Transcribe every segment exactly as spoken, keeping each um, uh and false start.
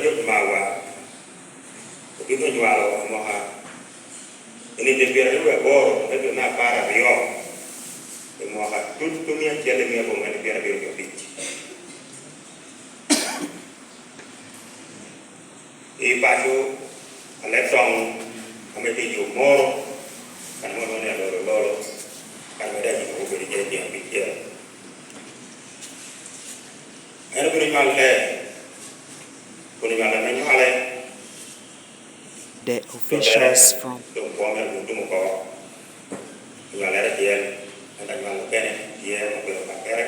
George Mawa obino nywalo i mwaka, i nino pyeraryo wie aboro me dwe me apar aryo, i mwaka tutumia acel i mia abongwen pyerabiro wie abic. I paco, Aletoŋ ame tye i yo moro, kan ame onwoŋo ni alolo lolo, kan ame daŋ obedo i jami abicel. En obino nywale, kun nywale ame nywale, The officials from doŋ kwo mere otum oko. Nywalere acel, ento anywal okene tye ame obedo kakere.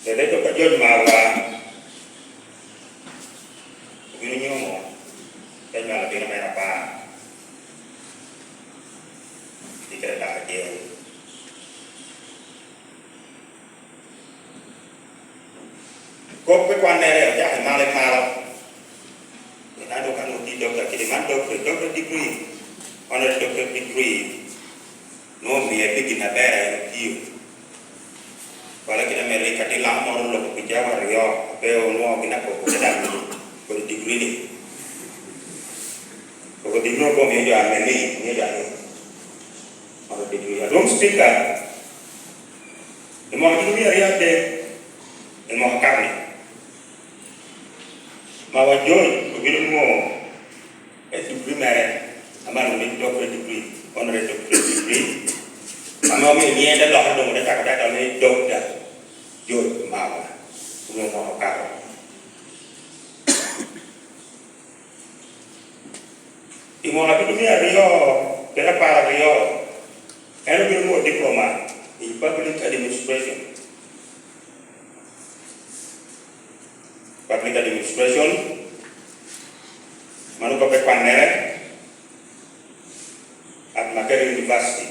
Lele tok a George Mawa obino nyomo, te nywalo abino mere apar, i kare dako acel. Kop me kwannere ocako i malo i malo. Ento ka nwoŋo tye doctor, kidi man doctor, doctor degree, honorary doctor degree, nwoŋo omie pi gin aber a en otio. Wala kit ame rik atye lam moro oloko pi cawa aryo, pe onwoŋo gin akoko te daŋ kodi degree ni. Koko degree ogo miyo jo ame ni, miyo jo ame. Honorary degree. Adwoŋ speaker, i mwaka tutumia aryo adek, en mwaka karni. Mawa George obino nwoŋo degree mere, ame alwongo ni doctorate degree, honorary doctorate degree, ame omio nyiŋe te lokere doŋ te cako title ni Doctor George Mawa, onwoŋo mwaka okato. I mwaka tutumia aryo kede apar aryo, en obino nwoŋo diploma in public administration. Public Administration, mano kop me kwannere, at Makerere University.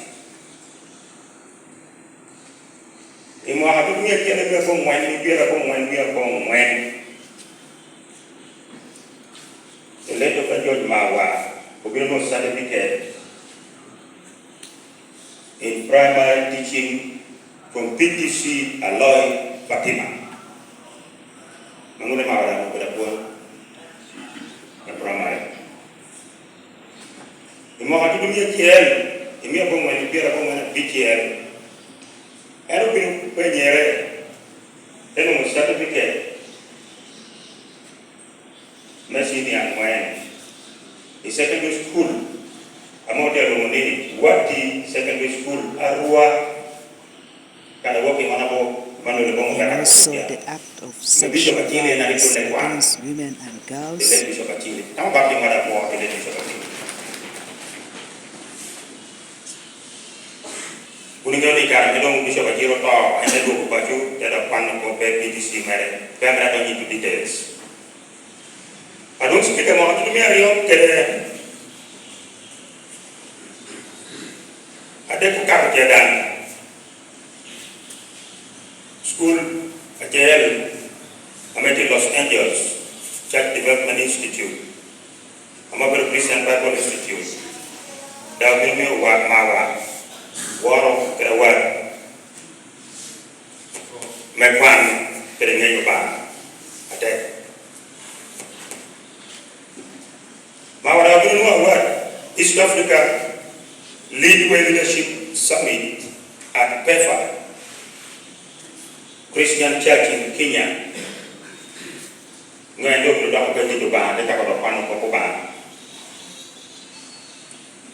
I mwaka tutumia acel i mia abongwen, i pyerabongwen, mia abongwen, i Late Doctor George Mawa obino nwoŋo certificate in primary teaching from P T C Aloy Fatima. Mano ne maro dano obedo apwony me primary. I mwaka tutumia acel, i mia abongwen, pyerabongwen abicel, en obino penyere, te nwoŋo certificate me senior angwen i secondary school, ame otye alwoŋo ni Wati Secondary School, Arua, kan awok i ŋona bo, man olo boŋo kara. Also, the act of sexual violence against women and girls. Bishop Achili. Tamo bap di ŋwada mo, i Bishop Achili. Kun iŋeo ni kare me doŋ Bishop Achili oto, en te dwogo paco, te dok kwano kop me P T C mere. Pe amito adonyo into details. Adwoŋ Cipika mwaka tutumia aryo kede adek okato tye dan. Cukul acel ame tye i Los Angeles, Church Development Institute, ame obedo Christian Bible Institute, daŋ obino mio wat Mawa woro kede award me kwan kede ŋeyo Obaŋa atek. Mawa daŋ obino nwoŋo award East Africa Leadway Leadership Summit at PEFA Christian Church in Kenya. Ŋo en doŋ obino doko pe tito Obaŋa, te cako dok kwano kop Obaŋa.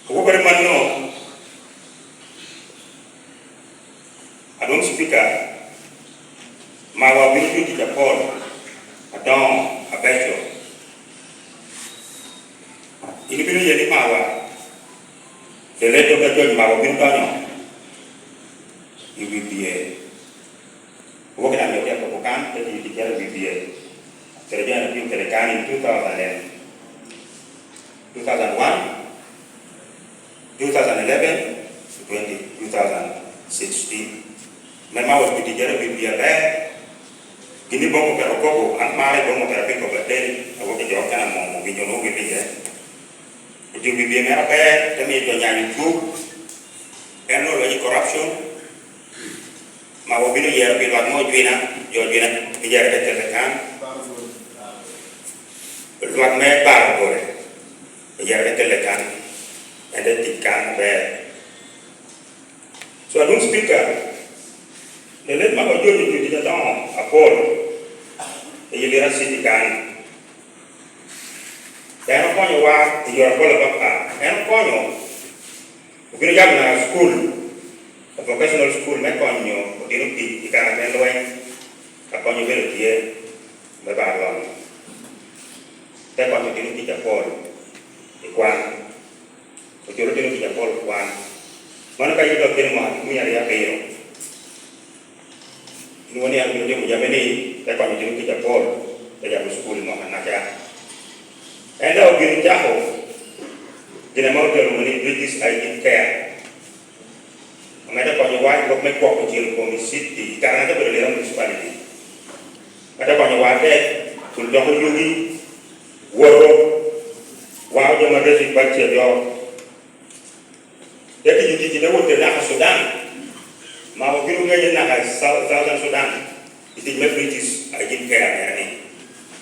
Awobe mano, Adwoŋ Cipika, Mawa obino tye tic apol, adoŋo, abeco. In ibino ye ni Mawa, the late Doctor George Mawa obino donyo i wi bye. Awoke daŋ jo tye akobo kan, te tiyo ticcere i wi bye. Kede jo en otio kede kan in two thousand and, two thousand one, two thousand eleven, twenty, two thousand sixteen. Me Mawa pi ticcere pi pi aber, gin ni boŋo kero kobo, an mare boŋo kero pi kobo atel, awoke jo okene amon owinyo nwoŋo gin iye. Otio pi bye mere aber, te miyo jo nyanyo cuk, en nwoŋo lweny i corruption, Mawa obino yero pi lwak mo Ojwina, jo Ojwina, pi yero te kete kan. Lwak me baro gore, oyero ni kelle kan, en te tic kan aber. So, adwoŋ Speaker, lelet maka ojojo jodi adoŋo apol i Lira City kan. En okonyowa i yore apol apapat. En okonyo obino yabo naka cukul, a vocational school me konyo otino tic i kare me lweny, ka kony obedo tye me baro lony. Te konyo otino tic apol i kwan. Ocoro otino tic apol kwan. Mano ka yito otino mo, mia aryo abiro. Inwoŋo ni an bino timo jami ni, te konyo otino tic apol, te yabo cukul i mwaka naca. En daŋ obino cako gin ame otero ni British Hygiene Care. Ame te konyowa i gwok me gwoko ciro kom i city, i kare na te bedo Lira Municipality. Ame te konyowa te culo doko yugi, woto, wao jo ma reco i bacci aryo. Te tiyo tic, te wot kede naka Sudan, ma obino ŋenye naka i South, Southern Sudan, i tic me British Hygiene Care mere ni.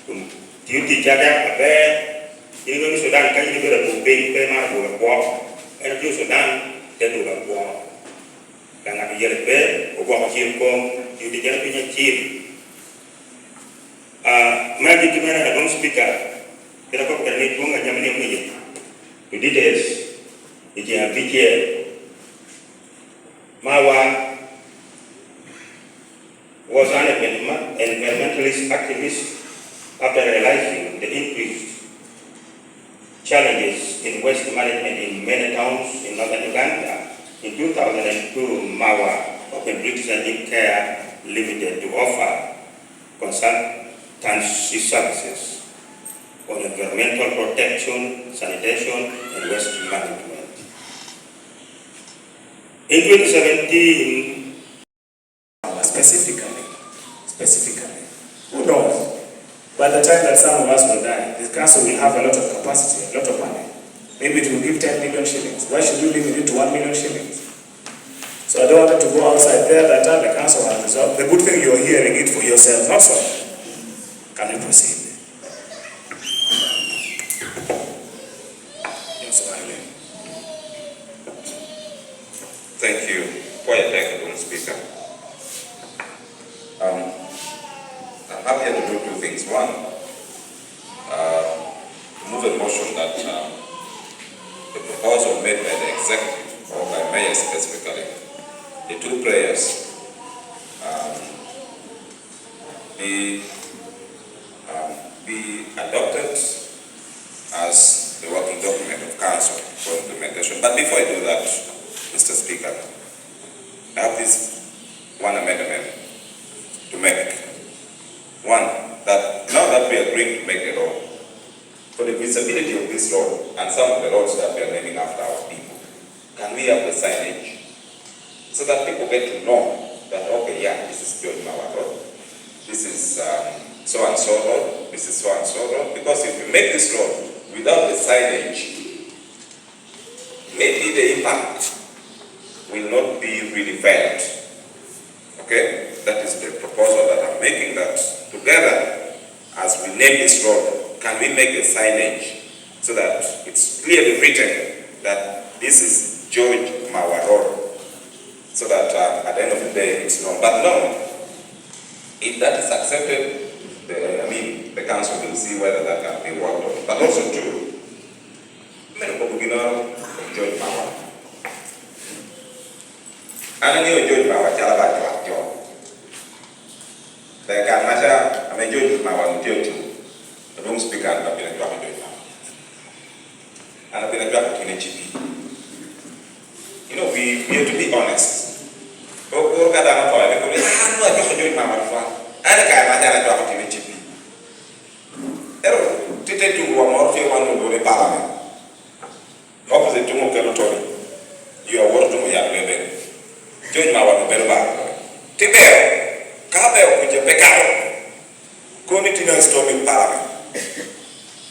Kun tio ticca te aber, in iŋeo ni Sudan ka in ibedo abur piny, pe imaro bur akwo. En otio Sudan, te dwogo akwo. Ka ŋat oyelo pe, ogwoko cil kom, tio ticca ni piny acil. Ah, me agikki mere, adwoŋ Speaker, kit akobo kede ni dwoŋ a jami ni omiye. To details, i tyen abicel. Mawa was an environment-, environmentalist activist after realizing the increased challenges in waste management in many towns in northern Uganda. In two thousand and two, Mawa opened British Hygiene Care Limited to offer consultancy services on environmental protection, sanitation, and waste management. In twenty seventeen, specifically, specifically, who knows? By the time that some of us will die, the council will have a lot of capacity, a lot of money. Maybe it will give ten million shillings. Why should you limit it to one million shillings? So I don't want it to go outside there that time the council has resolved. The good thing you're hearing it for yourself, not so. Can we proceed? Yes, Thank you. Quite a thank you, Speaker. Um, I'm happy to do two things. One, um, move a motion that, um, the proposal made by the executive or by mayor specifically, the two prayers, um, be, um, be adopted as the working document of council for implementation. But before I do that, Mister Speaker, I have this one amendment to make. One, that now that we are agreeing to make a law, for the feasibility of this road and some of the roads that we are naming after our people, can we have the signage so that people get to know that, okay, yeah, this is George Mawa Road, this is, um, so and so road, this is so and so road? Because if you make this road without the signage, maybe the impact will not be really felt. Okay? That is the proposal that I'm making, that together, as we name this road, can we make a signage so that it's clearly written that this is George Mawa Road, so that, uh, at the end of the day, it's known. But no, if that is accepted, the, I mean, the council will see whether that can be worked on. But also too, me kobo gino, George Mawa. An aŋeo George Mawa calo ba cwak jo. Ber kan maca ame George Mawa tye ocuŋ, adwoŋ Speaker, an abino acwako George Mawa. An abino acwako kine cipi. You know, we, we have to be honest. Okur ka dano oto, ebe kono, "Ah, an nwa acwako George Mawa twan." An i kare maca an acwako kine cipi. Ero, tite tuŋ wa moro tye wan olwore i parliament. Opposite tuŋ okelo Tony, yo awoto tuŋ oyabo lebe. George Mawa obedo baro. Ti bero, ka bero kuca pe kato, kono itino a storming parliament.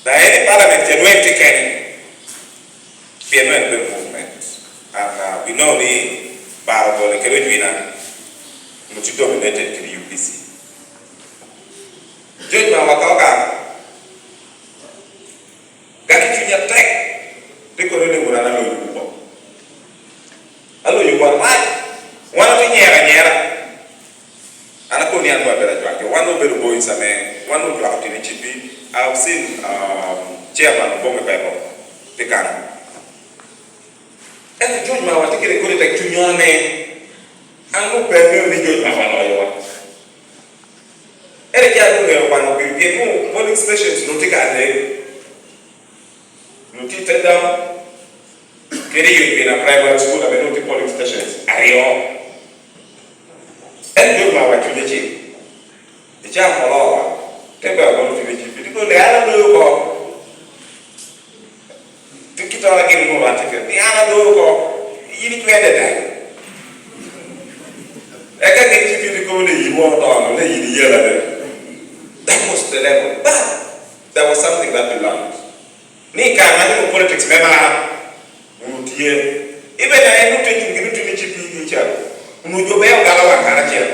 Na en i parliament ca nwen ti kene. Pien nwen bedo movement. And, uh, we know ni baro gole kede ojwina, muti dominated kede U P C. George Mawa ka ogamo, Ame wan ojwako tyen i cippi, I've seen, um, chairman Oboŋo Peko pi kano. Ento George Mawa tye kede kodi tek cuny ame an pe aŋeo ni George Mawa loyowa. Ento ca doŋ ŋeo kwano piny pien nwoŋo polling stations nwoŋo tye ka adek. Nwoŋo tye i Tedam kede i Ujwina Primary School ame nwoŋo tye polling stations aryo. En George Mawa cunye cik. Icamo olowa, te bea bot cunye cik. Pien kono ni an aloyo oko. Pi kit ora gin onwoŋo wan tye kede, ni an aloyo oko. Yin icwede daŋ. Eka gin cik ikobo ni yin won otono, ni yin iyela ni. That was the level. But there was something that we learned. Ni i kare man onwoŋo politics me mar onwoŋo tye. Even en onwoŋo tye cuŋ gin otye ni cippi i ca. Onwoŋo jo beo galo wan karacel.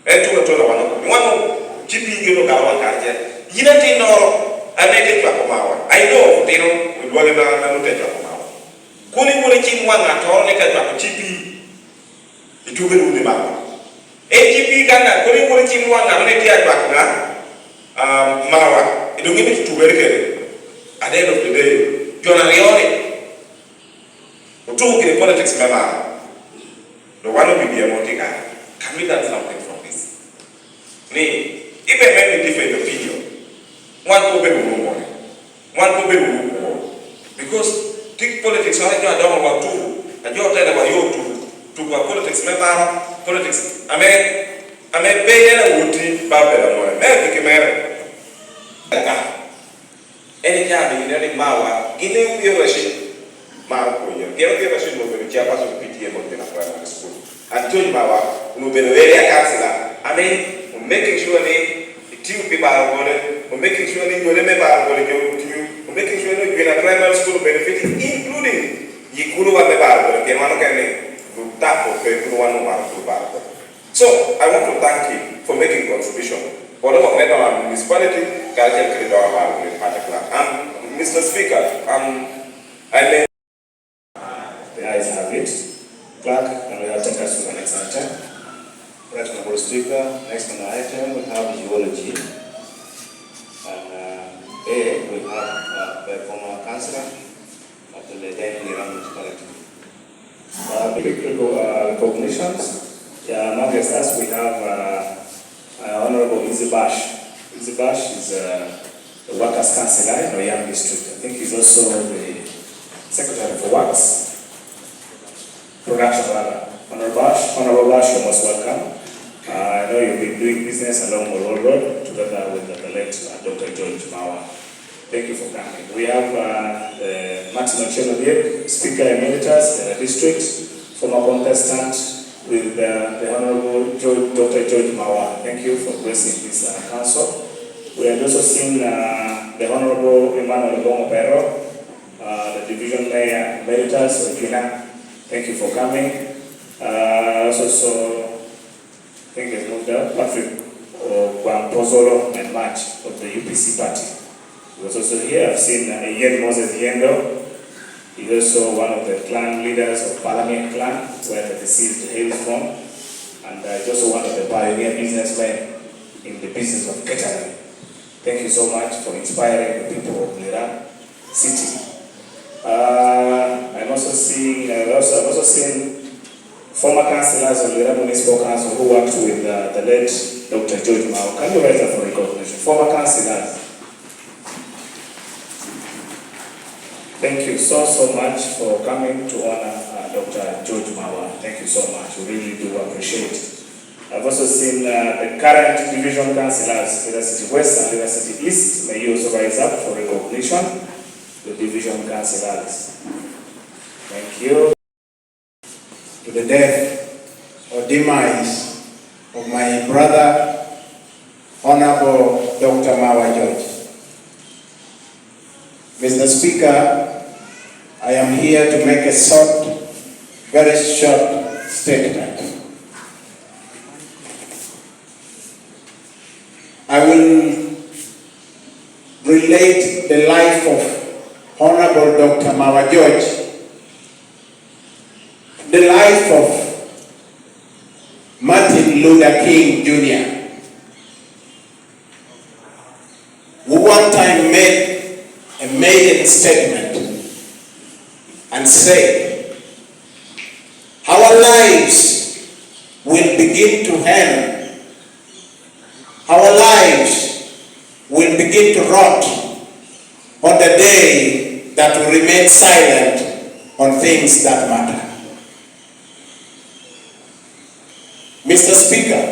En tuŋ atona wan oko. Ni wan onwoŋo cippi gin ogalo wan karacel. Yin atinnoro ame itye cwako mawa. I know otino odwagi ma, ma onwoŋo tye cwako mawa. Kono iwot icim wan ŋattoro ni ka cwako cippi. Itube wunu i mawa. En cippi kan daŋ, kono iwot icim wan ŋattoro ni tye acwako ŋa? Ah, mawa. Doŋ imito tubere kede. At the end of the day, jo aryo-ni otuko gire politics me mawa. Doŋ wan obibia mo tye kare. Can we learn something from this? Ni, even when we differ in opinion, wan pe obedo wunu moni. Wan pe obedo wunu kwo. Because tye politics wan jo adoŋo wa tuku, a jo otela wa yo tuku, tuku a politics me balo, politics ame, ame pe en awuti ba bedo amore. Me agikki mere. Ah, en icano yin ni mawa, gin ne Opiyo Rashid, maro pwonyo. Pien Opiyo Rashid onwoŋo obedo chairperson of P T A Mojbina Primary School. And George Mawa onwoŋo obedo area councillor. I mean, making sure ni itiyo pi baro gole, o making sure ni yole me baro gole jo otiyo, o making sure ni Ujwina Primary School benefit, including yikuluwa me baro gole, pien wan okene ni lutako pe kun wan omaro kulu baro gole. So, I want to thank him for making contribution. Bot lwak me Doma Municipality, kacel kede Doma Baro in particular. And Mister Speaker, um, I may The ayes have it. Clerk, can we have take us to the next item? Right, Honorable Speaker, next on the item, we have eulogy. And, uh, A, we have, uh, the former councillor of the Leiden Lira Municipality. Uh, big recognitions. Yeah, amongst us, we have, uh, uh, Honorable Izzy Bash. Izzy Bash is, uh, the workers' councillor in Oyam District. I think he's also the secretary for works, production rather. Honorable Bash, Honorable Bash, you're most welcome. Uh, I know you've been doing business along Molol Road together with the late, uh, Doctor George Mawa. Thank you for coming. We have, uh, uh, Martin Otieno Diek, Speaker Emeritus, uh, District, former contestant with, uh, the Honorable George, Doctor George Mawa. Thank you for gracing this, uh, council. We had also seen, uh, the Honorable Emmanuel Bongo Pero, uh, the Division Mayor Emeritus of Ujwina. Thank you for coming. Uh, also saw I think has moved up, Patrick Ogwang Pozolo and March of the U P C party. He was also here. I've seen, uh, Ian Moses Yendo. He's also one of the clan leaders of Palamian clan, where the deceased hails from. And, uh, he's also one of the pioneer businessmen in the business of catering. Thank you so much for inspiring the people of Lira City. Uh, I'm also seeing, uh, also, I've also seen former councillors of Lira Municipal Council who worked with, uh, the late Doctor George Mawa. Can you rise up for recognition? Former councillors. Thank you so, so much for coming to honor, uh, Doctor George Mawa. Thank you so much. We really do appreciate it. I've also seen, uh, the current division councillors, Lira City West and Lira City East. May you also rise up for recognition, the division councillors. Thank you. To the death or demise of my brother, Honorable Doctor Mawa George. Mister Speaker, I am here to make a short, very short statement. I will relate the life of Honorable Doctor Mawa George, the life of Martin Luther King Junior, maiden statement and said, "Our lives will begin to end, our lives will begin to rot on the day that we remain silent on things that matter." Mister Speaker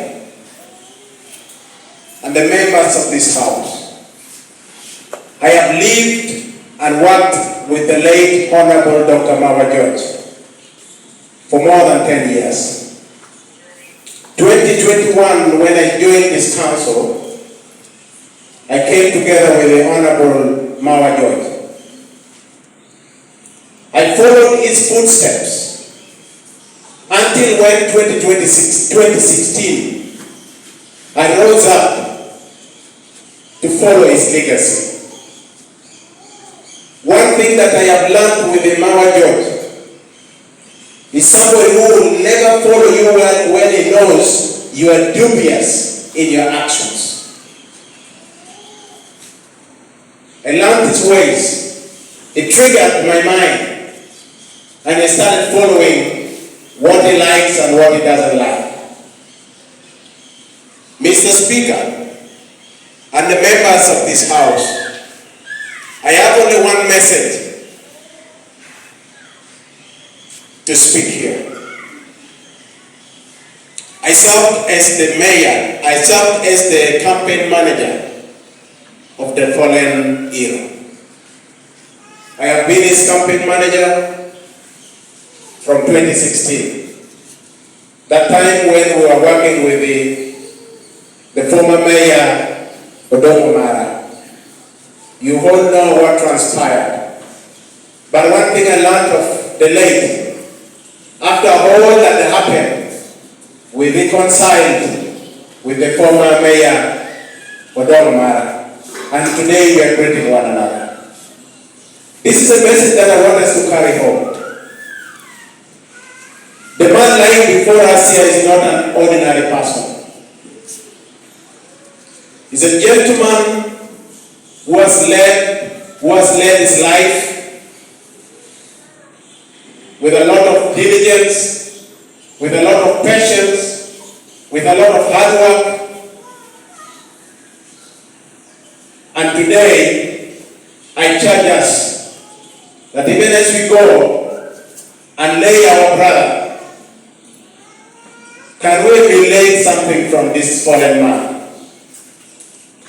and the members of this House, I have lived and worked with the late Honorable Doctor Mawa George for more than ten years. Twenty twenty-one, when I joined this council, I came together with the Honorable Mawa George. I followed his footsteps until when twenty twenty-six, twenty sixteen, I rose up to follow his legacy. One thing that I have learned with Mawa George is somebody who will never follow you when, when he knows you are dubious in your actions. I learned his ways. It triggered my mind, and I started following what he likes and what he doesn't like. Mister Speaker and the members of this House, I have only one message to speak here. I served as the mayor, I served as the campaign manager of the fallen hero. I have been his campaign manager from twenty sixteen. That time when we were working with the, the former mayor, Odongo Mara, you all know what transpired. But one thing I learned of the late, after all that happened, we reconciled with the former mayor, Odongo Mara, and today we are greeting one another. This is a message that I want us to carry home. The man lying before us here is not an ordinary person. He's a gentleman who has led, who has led his life with a lot of diligence, with a lot of patience, with a lot of hard work. And today, I charge us that even as we go and lay our brother, can we relate something from this fallen man?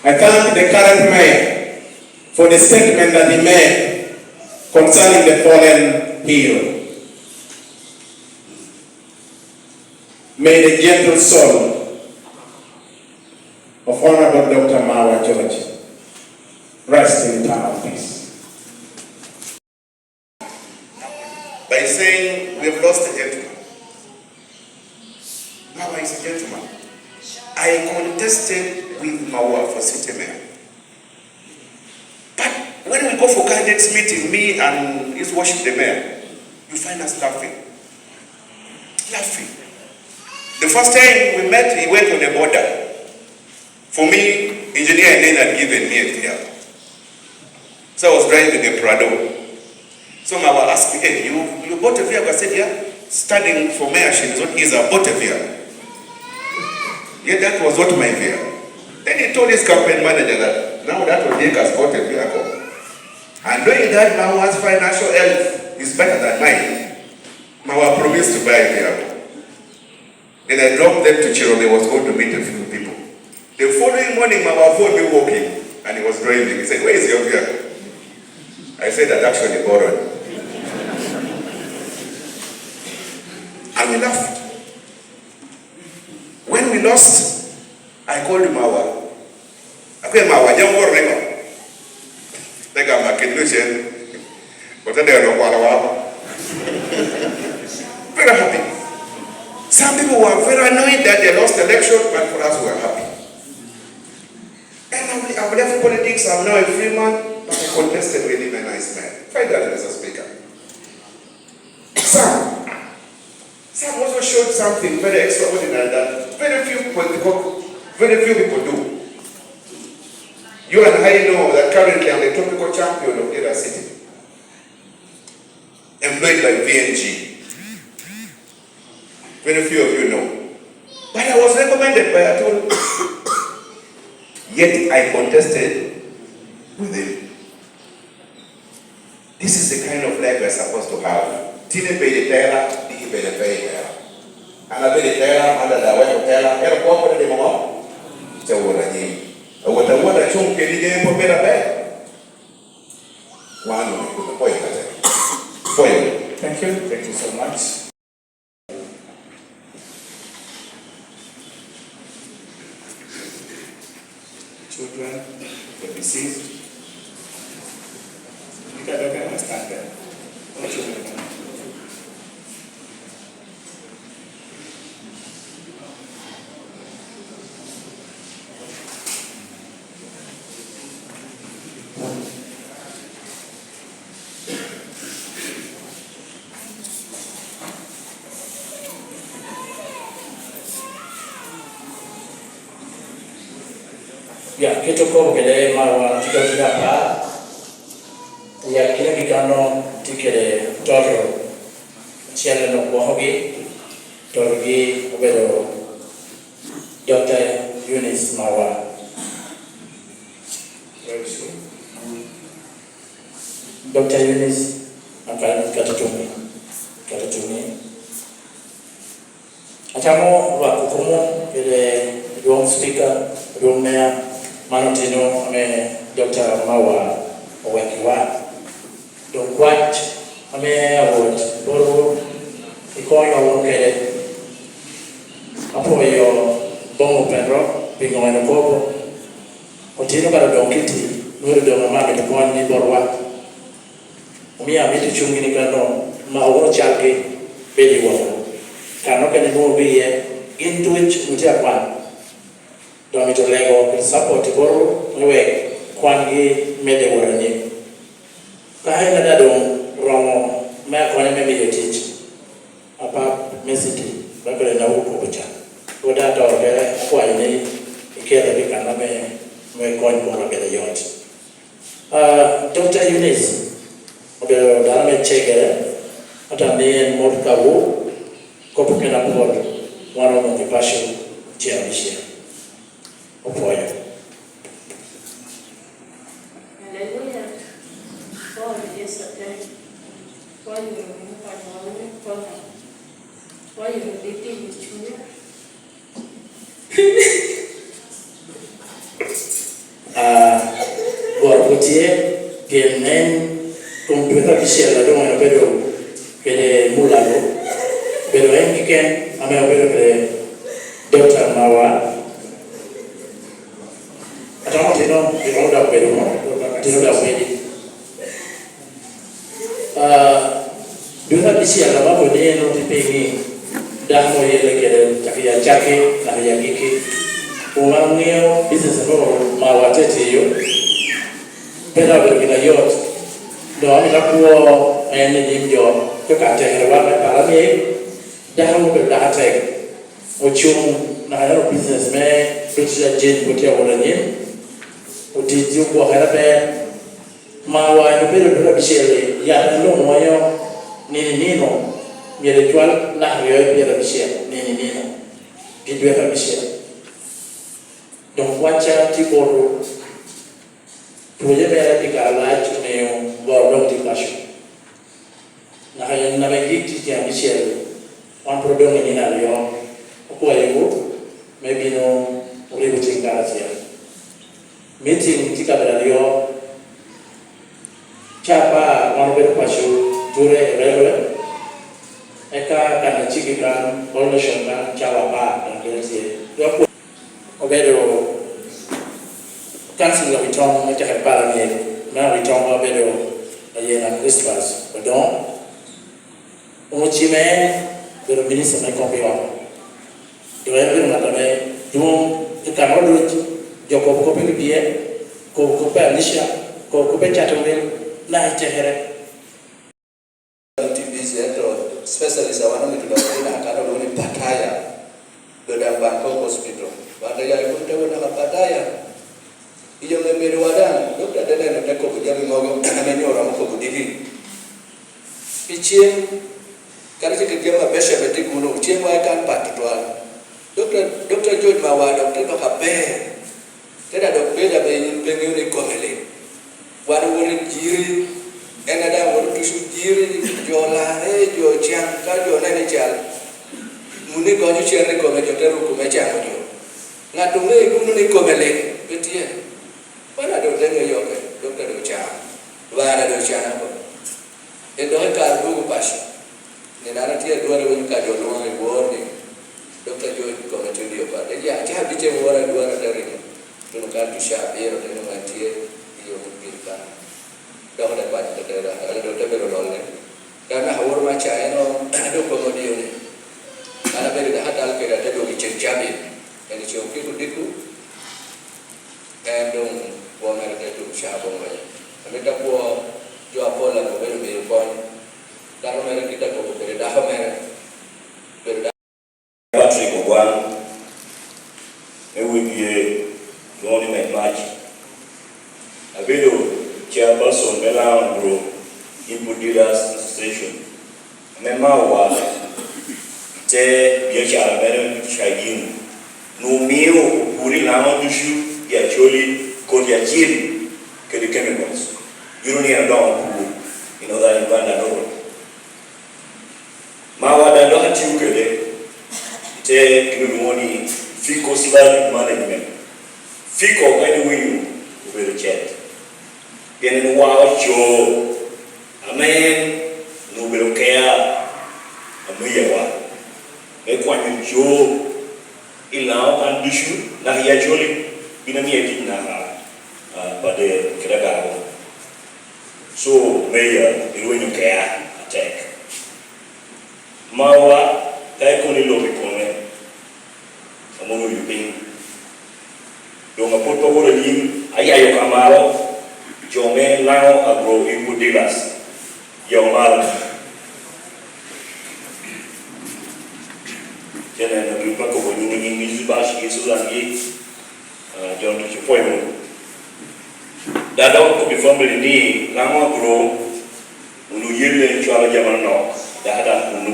I thank the current mayor for the statement that he made concerning the fallen hero. May the gentle soul of Honorable Doctor Mawa George rest in eternal peace. By saying, "We have lost a gentleman." Mawa is a gentleman. I contested with Mawa for city mayor. But when we go for candidates meeting, me and His Worship the Mayor, you find us laughing. Laughing. The first time we met, he went on a border. For me, engineer Enen had given me a vehicle. So I was driving a Prado. So Mawa asked me, "Hey, you, you bought a vehicle?" I said, "Yeah, studying for mayorship is not easy. I bought a vehicle." Yeah, that was not my vehicle. Then he told his campaign manager that now that Odiek has bought a vehicle, and knowing that Mawa's financial health is better than mine, Mawa promised to buy a vehicle. Then I dropped them to Chirobe, was going to meet a few people. The following morning, Mawa phoned me walking, and he was driving. He said, "Where is your vehicle?" I said, "That actually borrowed." And we laughed. When we lost, I called Mawa. Akwe, "Mawa, jam woro nego." Te gamo kit lucen. Ote dero kwalo wako. Very happy. Some people were very annoyed that they lost the election, but for us, we were happy. And I've, I've left politics, I'm now a free man, but I contested with him and I smile. Find that, Mister Speaker. Some, some also showed something very extraordinary that very few political, very few people do. You and I know that currently I'm the tropical champion of Ira City, employed by P N G. Very few of you know. But I was recommended by Atol. Yet I contested with him. This is the kind of life we're supposed to have. Tin ibedo i tela, diki bedo pe i tela. An abedo i tela, man dada aweko tela, ero kwo pwod otimo ŋo? Te wot anyim. Awot awot acuŋ kedi geŋe pwod bedo aber. Wan oneko, apwoyo kata. Apwoyo. Thank you. Thank you so much. Children, the deceased. Nika doka na stand there. Don't you remember? Ya, kit okobo kede Marwa tye ka tye apar. Ya, kine kikano tye kede toto acel en ogwokogi, totogi obedo Doctor Eunice Marwa. Where is she? Doctor Eunice, akal kata tumi, kata tumi. Atamo rwako komo kede dwong speaker, dwong mayor, man otino ame Doctor Marwa owekiwa. Dok kwac ame awot botwu, ikonyo wunu kede. Apwoyo Boŋo Petero pi ŋo en okobo. Otino kara doŋ kiti, nwodo doŋ amito kony ni botwa. Omio amito cuŋgi ni kano, ma wunu calgi, bed i woko. Kano kene nwoŋo iye, gin duc otye akwan. Dok mito lego kede support i botwu, me wek kwangi medde wot anyim. Ka en ada doŋ romo me akonya me miyo tic, apap me city, me kede na okobo ca, pwod atorre akwayo ni ikete pi kan ame, me kony koma kede yot. Ah, Doctor Eunice obedo dano me cegere, ata ni en mot kawo, kop okene apol, wan onwoŋo i paco cen abicel. Opwoyo. Haleluya. Pwoyo Yecu atek. Pwoyo Rwot ni okonyowa wunu i koma. Pwoyo Rwot ni diyo cunya. Ah, goro pwod tye, pien en kom dwete abicel a doŋ en obedo kede mulago, obedo en keken ame obedo kede Doctor Marwa. Atamo otino, otino dok bedo ŋo? Otino dok bedo. Ah, dwe me abicel, amako ni en otye piny ni dano oyelle kede cak i acakki naka i agikki. Kun wan oŋeo business ame Marwa tye tiyo, pe dok obedo gin ayot. Dok amito akwo en i nyim jo, ka ka tekere wan me pala ni dano obedo dako atek, ocuŋ naka en business me duc ajeny pwod tye awot anyim, otic ogwokere aber. Marwa en obedo dwe abicel-li, yat en doŋ ŋoyo nino i nino, myero ecwal naka aryo i pyerabicel nino i nino, pi dwete abicel. Doŋ kwacca tye botwu, pwonye mere pi kare alac omio goro doŋ tye paco. Naka en ame gik tye tyen abicel, wan pwod odoŋ i nino aryo. Akwayowu me bino oribo cik karacel. Meeting tye kabedo aryo, ca apar wan obedo paco, ture i railway, eka kan aciki kan, All Nation kan, cawa apar doŋ gin tye. Dok obedo kansila Witoŋ me teke pala myel, me Witoŋ obedo Ayena Crispus Odongo. Onwoŋo cime en obedo minista me kop i ot. Dok en obedo ŋat ame dwoŋ i kama oduc, jo kobo kop i wi pye, kobo kop i Alicia, kobo kop i Catowil, naka i tekere. Tye busy, ento specialist a wan omito dok tye naka kan olwoŋo ni Pataya, Dodang Bangkok Hospital. Wan te yayo kop te wot naka Pataya. I jo me bedo Jami mogo ame nyo romo kobo diki. Pi cem, kadi tye kede jami abeco ame tye kuno, cem wa ikan pat tutwal. Dokta, Dokta George Mawa dok te dok aber. Te da dok bedo aber, yin pe ŋeo ni kome lim. Wan owoto i jiri, en a daŋ woto tucu jiri, jo olare, jo ocaŋ, ka jo onene cal, wun igonyo cen i kome, jo te ruko me caŋo jo. Ŋat oŋeo kuno ni kome lim, pe tye. Wan a doŋ te ŋeyo oke, dok te doŋ ocaŋ. Lwar a doŋ ocaŋ oko. En dok i kare dwogo paco. Nino an atye adwara winy ka jo lwoŋo i wor ni, Dokta George kome tye odyo pat. En ya, caa abicel wor adwara te ringo. Tuno kan tuca abiro te nwoŋo en tye i yo me pil kan. Dok te kwac te tera, ado te bedo lolle. Kan naka woro ma ca en o, dok kome odyo ni. An abedo dok atal kede ate dwogo i cen cabit. En i cen okiko diko. En doŋ kwo mere te tuŋ ca aboŋo wei. Amito akwo jo apol ame obedo miyo kony. Dako mere kite akobo kede dako mere. Bedo dako. Patrick Ogwang, me wibye lwoŋo ni Met Mac. Abedo chairperson me Lango Group Input Dealers Association. Ame mawa te biacara mere me cagin, nu mio opur i Lango ducu i Acholi kodi acil kede chemicals. Bino nino doŋo opur i Northern Uganda Road. Mawa daŋ dok atio kede i te gin olwoŋo ni Fico Sludge Management. Fico ka iwinyo obedo cet. Pien en wao co ame en onwoŋo obedo kea ame yawa me kwanyo co i Lango kan ducu, naka i Acholi, bino miye tic naka, ah, Pader kede Agarago. So, Mayor, irwenyo kea atek. Mawa, ka ikono i lobo i kome, ame oruyo piny. Doŋ apwod pe awoto anyim, ayayo ka malo, jo me Lango Agro Input Dealers, yo malo. Cen en atuŋ pa kobo nying, nying Yecu Bash, Yecu Langi, ah, John Tucu Pwemo. Da dok okobbi family ni Lango Agro, unu yelle cwalo jami anok, daka dan kunu.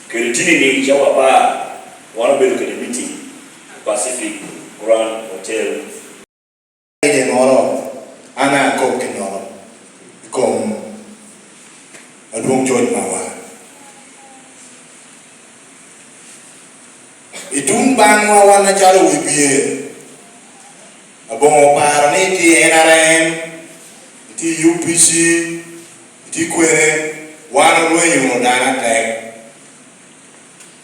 Kede tini ni cawa apar, wan obedo kede meeting Pacific Grand Hotel. Ide moro, an akop kinnono i kom Adwoŋ George Mawa. I tuŋ baŋwa wan acalo wibye, aboŋo oparo ni tye N R M, tye U P C, tye kwene, wan orwenyo wunu dano atek.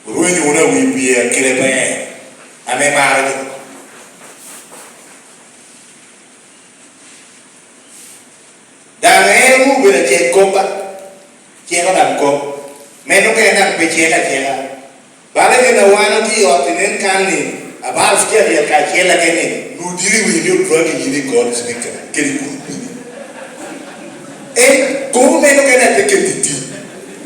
Orwenyo wunu awi pii akile ber ame maro jo. Daŋ en onwoŋo obedo acel kop ba, ciko daŋ kop. Meno kene daŋ pe ciko acika. Bala gin a wan otye i ot i nen kan ni, abaro tye aryel kacel ake ni, nwoŋo diri winyo ni odwagi yin i God speaker, kede group ni. En, komo meno kene ate keto i tic.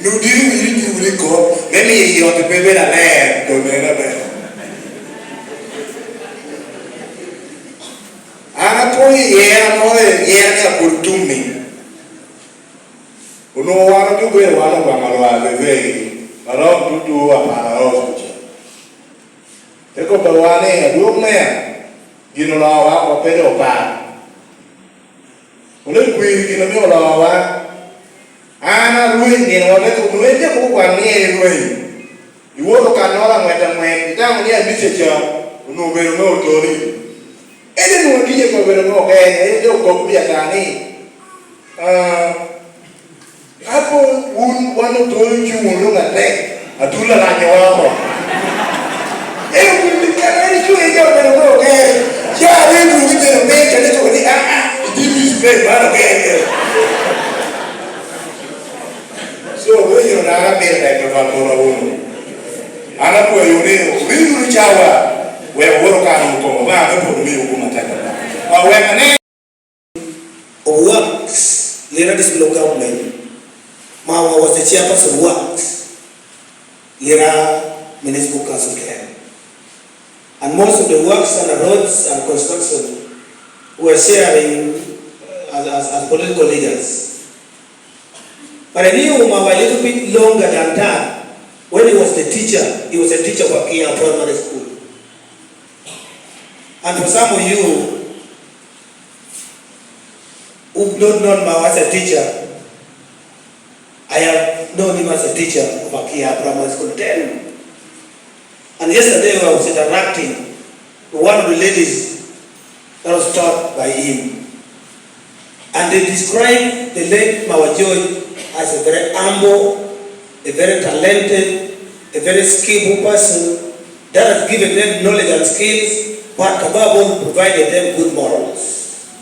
Nwoŋo diri winyo ni diri wunu i God, me miyo i ot pe bedo aber, dong meno aber. An apwonyo i yera moro, yera ni apwod tum ni. Onwoŋo wan ojuko i wan Obaŋa lwar bebegi, Arok tutu apar arok kuca. Te kobba wa ni, "Adwog mea, gin oloowa oko pe doŋ opar." Onwoŋo kwir gin omio oloowa. An arweny nino wa te kobo, en te kobo kwan ni en rweny. Iwoto kannoro aŋwet aŋwet, itamo ni amica ca onwoŋo obedo me otoni. En onwoŋo tye ka bedo me oger, en te okobbi ata ni, "Ah, apo wun wan otoni cuŋ wunu atek, atula lanyowa oko." En okobbi kara en cuŋ en te obedo me oger, ca ame dwogo i bedo me kede cuko ni, "Ah, ah, it is bad man oger." So, rwenyo dano amito tek tutwal mom awuno. An akwayo ni, owiny wunu cawa, wek wuro kano wunu kom Obaŋa me pwod omiwu gum atek ata. Awek ane. Of Works, Lira District Local Government, Mawa was the chairperson of Works, Lira Municipal Council Care. And most of the works and the roads and construction were sharing as, as, as political leaders. But I knew Mawa a little bit longer than that when he was the teacher. He was a teacher for Kia Primary School. And for some of you who've not known Mawa as a teacher, I have known him as a teacher of Akia Primary School then. And yesterday I was interacting with one of the ladies that was taught by him. And they described the late Mawa George as a very humble, a very talented, a very skillful person that has given them knowledge and skills, but above all, provided them good morals.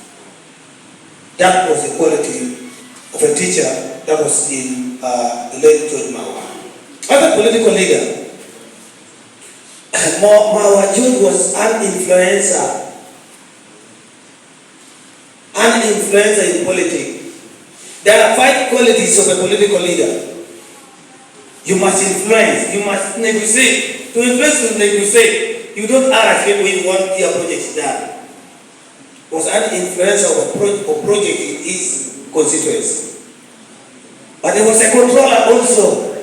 That was the quality of a teacher that was in, uh, the late George Mawa. As a political leader, Ma-, Mawa George was an influencer, an influencer in politics. There are five qualities of a political leader. You must influence, you must negotiate. To influence, to negotiate. You don't ask people you want your project done. Was an influencer of a pro-, of project in his constituency. But he was a controller also.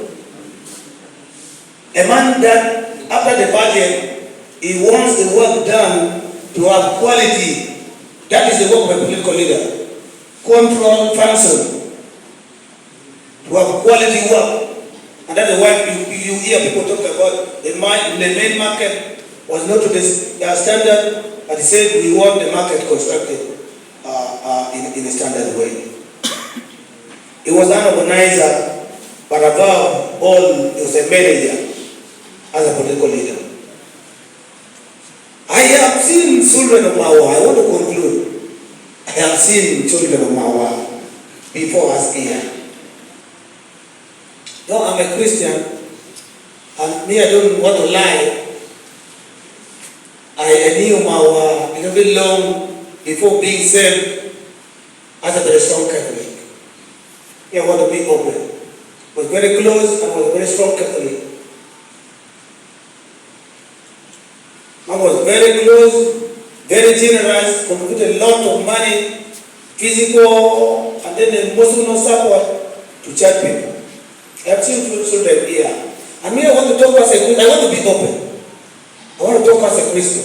A man that, after the budget, he wants the work done to have quality. That is the work of a political leader. Control function. To have quality work. And that is why you, you hear people talk about the mi-, the main market was not to the s-, uh, standard, but he said, "We want the market constructed, uh, uh, in, in a standard way." He was an organizer, but above all, he was a manager as a political leader. I have seen children of Mawa. I want to conclude. I have seen children of Mawa before us here. Though I'm a Christian, and me, I don't want to lie, I, I knew Mawa a little bit long before being saved as a very strong Catholic. Me, I want to be open. Was very close and was a very strong Catholic. Man was very close, very generous, contributed a lot of money, physical, and then emotional support to church people. I have seen few children here. And me, I want to talk as a Christian. I want to be open. I want to talk as a Christian.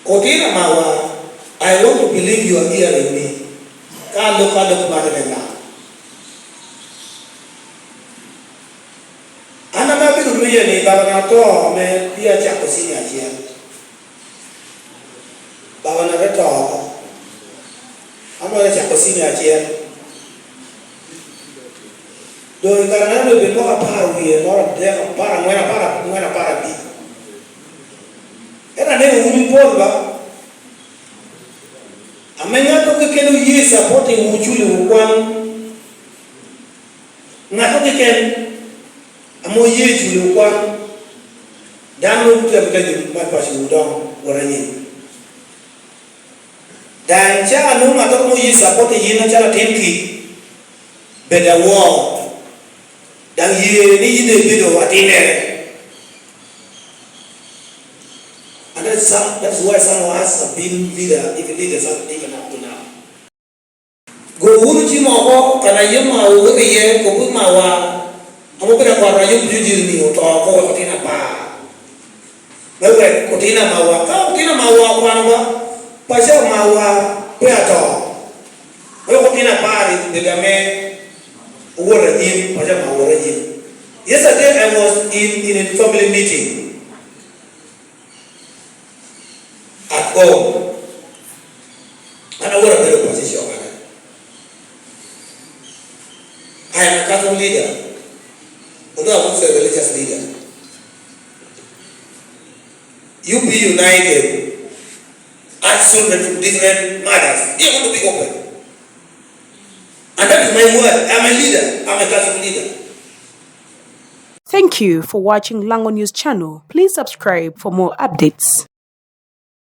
Otino Mawa, I want to believe you are hearing me. Ka alok, alok man ene na. An ame abedo meja ni, baba na oto ame pia acako cinia acel. Baba na te to oko. An ame acako cinia acel. Doŋ i kare na doŋ bedo mwaka apar wie, mwaka adek, apar angwen, apar angwen, apar abic. Ento aneno wun ipol ba. Ame ŋat keken oye supporting wu, culo wu kwan. Ŋat keken ame oye culo wu kwan. Dano otemo ka jo me paco wu doŋ wot anyim. Daŋ ca anwoŋo ŋattoro ame oye support yin acalo atin kec, bed awor. Daŋ ye ni yin daŋ ibedo atinnere. And that's some, that's why some of us have been leader, even leaders, even up to now. Go wunu cim oko, kan a yam Mawa owoto iye, kobo Mawa, ame obedo akwato a yom Jujil ni oto oko wek otin apar. Me wek otin a Mawa. Ka otin a Mawa okwano ba, paco a Mawa pe ato. Me wek otin apar i bedo ame owoto anyim, paco a Mawa owoto anyim. Yesterday I was in, in a family meeting at home. An awot abedo opposition, I am a Catholic leader, although I'm also a religious leader. U P United, as children from different mothers, they want to be open. And that is my word. I'm a leader. I'm a Catholic leader. Thank you for watching Lango News Channel. Please subscribe for more updates.